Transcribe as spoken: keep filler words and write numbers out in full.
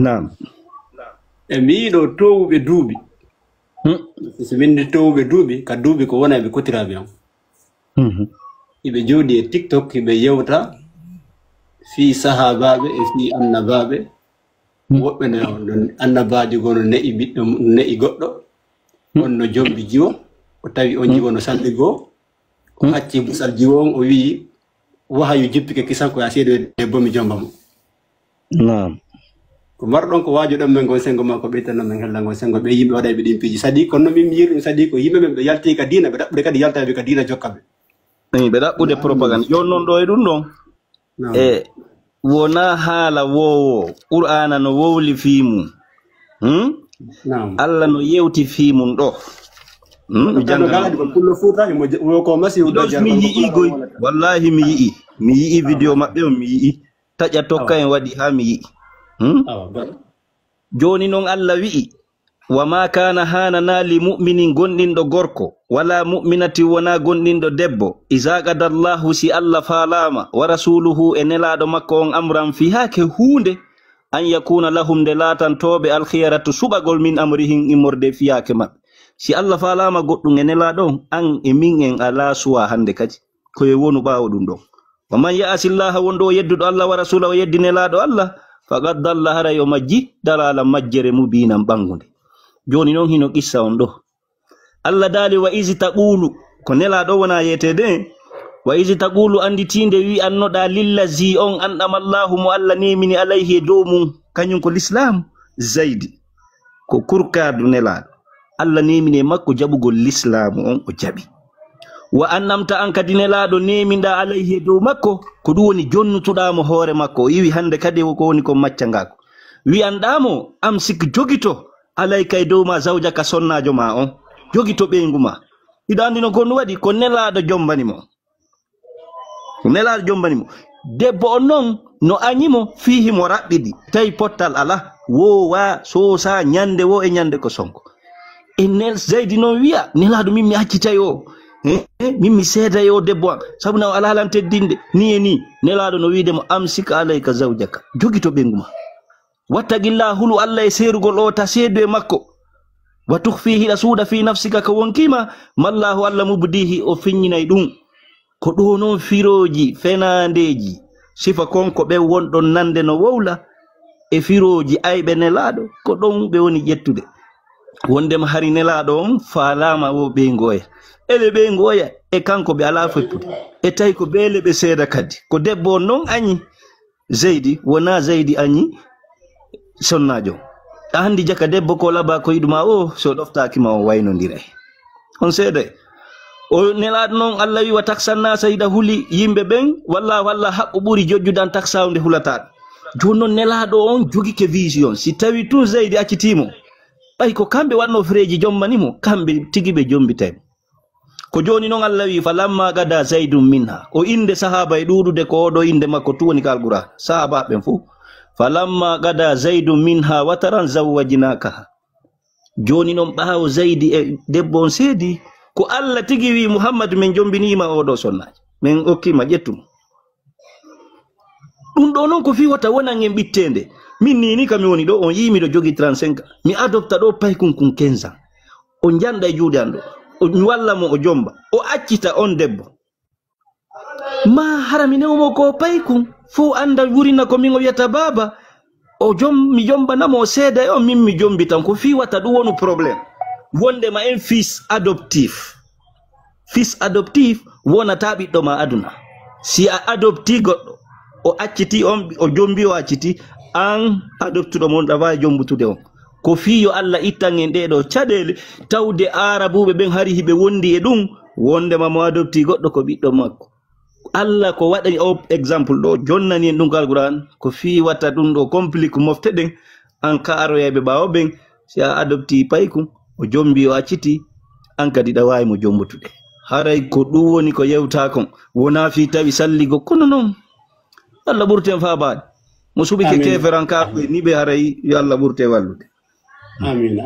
Naam. E mi yiɗo towuɓe duuɓi. Hmm. So min ndi towuɓe duuɓi, ka duuɓi ko wona ɓe kotiraaɓe am. Mhm. Iɓe jooɗi e TikTok, iɓe yewta fii sahaabaaɓe e fii annabaaɓe. Hmm. Woɓɓe no, no annabaajo goo no ne'i ɓiɗɗo, ne'i goɗɗo. Hmm. On no jombi jiwo, o tawi on Hmm. jiwo no sanɗi goo. Hmm. Hacci busal jiwo on, o wi'i, "Wahayu jippike kisan ko ya seedo e debbo mi jomba mo." Naam. Ko marɗon ko waajo ɗon men ngon sengo makko ɓeytanno men hella ngon sengo ɓe yimɓe waɗayɓe ɗin piiji. Sadi kono min mi yirɗum sadi ko yimɓe men ɓe yalti ka diina, ɓe ɗaɓɓude kadi yaltayɓe ka diina jokka ɓe. Ɓe ɗaɓɓude propagande. Jooni non ɗo e ɗum ɗon. Naam. E wona haala wowo. Qur'aana no wowli fii mum. Hmm? Naam. Allah no yewti fii mum ɗo. Hmm? Mi Kano jannga galaɗi ko pullo fuuta, imo je-, wo ko masi Ɗo mi yi'i goy. Wallahi mi yi'i. Mi yi'i video maɓɓe on mi yi'i. Taƴa tokka Awa. en waɗi haa mi yi'i. Hmm? Awa, ba-, Jooni non Allah wi'i, "Wa ma kana hanana li mu'minin gonɗinɗo gorko, wala mu'minatin wona gonɗinɗo debbo, iza qada Allahu si Allah faalaama, wa rasuluhu e nelaaɗo makko on amran fiyaake huunde, an yakuna lahum nde laatantooɓe alkhiyaratu suɓagol min amrihim immorde fiyaake maɓɓe." Si Allah faalaama goɗɗum e nelaaɗo on, an e min en alaa suwa hannde kadi. Ko e wonu ɓaawo ɗum ɗon. Wa man ya'si Allaha wonɗo o yedduɗo Allah wa rasula o yeddi nelaaɗo Allah, faqad dalla haray o majji dalalan majjere mubinan ɓanngunde. Jooni non hino qissa on ɗo. Allah daali wa izi taqulu, ko nelaaɗo wona yeeteede en. Wa izi taqulu annditiinde wi'annoɗaa lillazi on an'ama Allahu mo Allah neemini alayhi e dow mum, kañum ko lislaamu, Zaydi. Ko kurkaadu nelaaɗo. Allah neemini e makko jaɓugol lislaamu on o jaɓi. Wa an'amta an kadi nelaaɗo neeminɗaa alayhi e dow makko, ko ɗum woni jonnutuɗaa mo hoore makko. O iwi hannde kadi ko woni kon maccangaako. Wi'anɗaa mo, "Amsik jogito, alayka e dow ma zawjaka sonnaajo ma on. Jogito ɓeyngu ma." Hiɗa anndi no ko ɗum waɗi, ko nelaaɗo jombani mo. Nelaaɗo jombani mo. Debbo on non no añi mo fii himo raɓɓiɗi. Tawi pottal alaa. Woo waa soosaa ñande woo e ñande ko sonko. E nel Zaydi non wi'a, "Nelaaɗo min mi accitay o. Eh, eh, min mi seeday o debbo am. Sabu na o alaa lan teddinde. Nii e nii." Nelaaɗo no wi'de mo, "Amsik alayka zawjaka. Jogito ɓeyngu ma. Wattaqillah, hulu Allah e seerugol o ta seedu e makko. Wa tukhfihi, hiɗa suuɗa fii nafsika ko wonkii ma, mallahu Allah mubdihi o feññinay ɗum." Ko ɗoo non firooji fenaandeeji, sifa kon ko ɓen wonɗon nande no wowla e firooji ayɓe nelaaɗo, ko ɗon ɓe woni ƴettude. Wondema hari nelaaɗo on faalaama o ɓeyngu oya. Ele ɓeyngu oya e kanko ɓe alaa feppude. E tawi ko beele ɓe seeda kadi. Ko debbo on non añi. Zaydi, wonaa Zaydi añi sonnaajo. A anndi jaka debbo ko laba ko yiɗuma o, so ɗoftaaki ma o waynondiray. On seeday. O nelaaɗo non Allah wi, "Wa taksan nasa", hiɗa huli yimɓe ɓen, walla, walla haqqu ɓuri jojjude an taksa nde hulataɗo. Jooni non nelaaɗo on jogike vision. Si tawi tun Zaydi accitiimo, ɓay ko kamɓe waɗno freeji jombani mo, kamɓe tigi ɓe jombitay mo. Ko jooni non Allah wi, "Falamma qada Zaydun minha." O innde sahaaba e ɗuuɗude ko oɗo innde makko tun woni ka Alqur'aan. Sahaaba ɓen fof. "Falamma qada Zaydun minha wataran zawwajnakaha." Jooni non ɓaawo Zaydi e debbo on seedi, ko Allah tigi wi, "Muhammad, min jombiniima oɗo sonnaajo. Min okkiima, ƴettu mo." Ɗum ɗo non ko fii wata wonan en ɓitteende. Min nii ni ka mi woni ɗo, on yii miɗo jogii trente-cinq ans. Mi adopta ɗo paykun kun quinze ans. O janɗa e juuɗe an ɗo. O walla mo o jomba. O accita on debbo. Ma hara mi newmo ko paykun. Fow annda wurina ko min o wiyata baaba. O jom-, mi jombana mo o seeda e on, min mi jombitan. Ko fii wata ɗum wonu problème. Wondema en fils adoptif. Fils adoptif wonata ɓiɗɗo ma aduna. Si a adopti goɗɗo, o acciti on, o jombi o acciti, an adoptuɗo mon ɗa waawi jombutude on. Ko fii yo Allah ittan en ɗee ɗoo caɗeele, tawde Aarabuuɓe ɓen hari hiɓe wondi e ɗum, wondema mo adopti goɗɗo ko ɓiɗɗo makko. Allah ko waɗani o exemple ɗoo, jonnani en ɗum ko Alqur'aan, ko fii wata ɗum ɗoo complique mofte ɗen, an ka aroyayɓe ɓaawo ɓen, si a adopti paykun, o jombi, o acciti, an kadi ɗa waawi mo jombutude. Haray ko ɗum woni ko yewtaa kon, wonaa fii tawi salligo, kono non, Allah ɓurten faabaade. Mo suɓike Amiin. keeferankaaku e niɓe, haray yo Allah ɓurte wallude. Amiin.